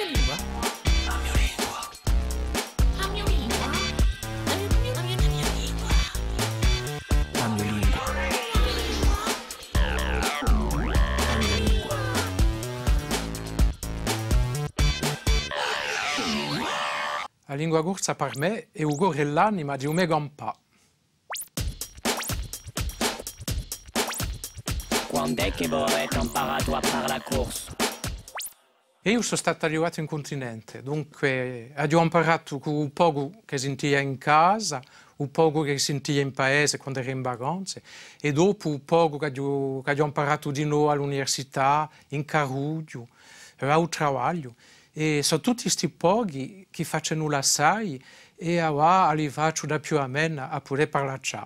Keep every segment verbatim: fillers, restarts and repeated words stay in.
A mio lingua. A mio lingua. A mio lingua. A mio lingua. A lingua corsa per mè hè u core è l'anima di u me campà. Quand'hè chì vo avete amparatu à parlà corsu? Eiu sò statu allevatu in cuntinente, dunque aghju amparatu cù u pocu chì sintia in casa, u pocu chì sintia in paese quand'era in vacanze, è dopu u pocu ch'aghju, ch'aghju amparatu dinò à l'università, in carrughju, è à u travagliu. È sò tutti sti pochi chì facenu l'assai, è avà a li facciu da più amena à pudè parlaccià.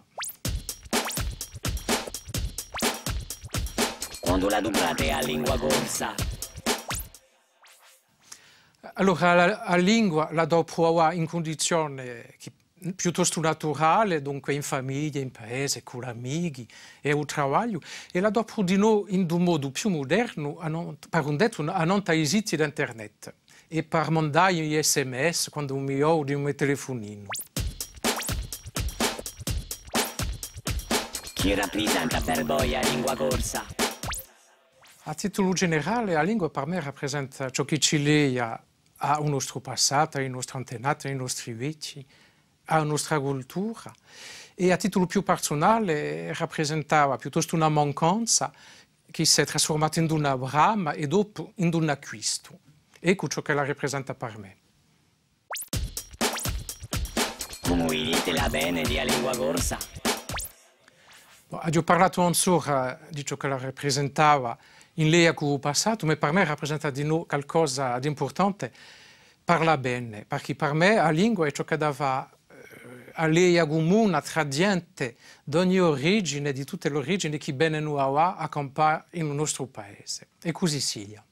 Quandu l'aduprate a lingua corsa? Allora, a, a lingua l'adopru avà in cundizione chì, piuttostu naturale, dunque in famiglia, in paese, cù l'amichi è à u travagliu, è l'adopru dinò in un modu più mudernu, à non, per un dettu, annant'à i siti d'internet è per mandà i S M S quandu mi ghjovu di u me telefuninu. Chì raprisenta per voi a lingua corsa? À titulu generale, a lingua per mè raprisenta ciò chì ci leia à u nostru passatu, à i nostri antenati, à i nostri vechji, à a nostra cultura. È à titulu più persunale, raprisentava piuttostu una mancanza chì s'hè trasfurmata in una brama è dopu in un acquistu. Eccu ciò ch'ella raprisenta per mè. Cumu vidite l'avvene di a lingua corsa? Bon, aghju parlatu anzora di ciò ch'ella raprisentava in leia cù u passatu, ma per mè raprisenta dinò calcosa d'impurtante per l'avvene, perchè per mè a lingua hè ciò chì hà da fà, eh, a leia cumuna trà ghjente d'ogni origine, di tutte l'origini chì venenu avà à campà in u nostru paese. È cusì sia.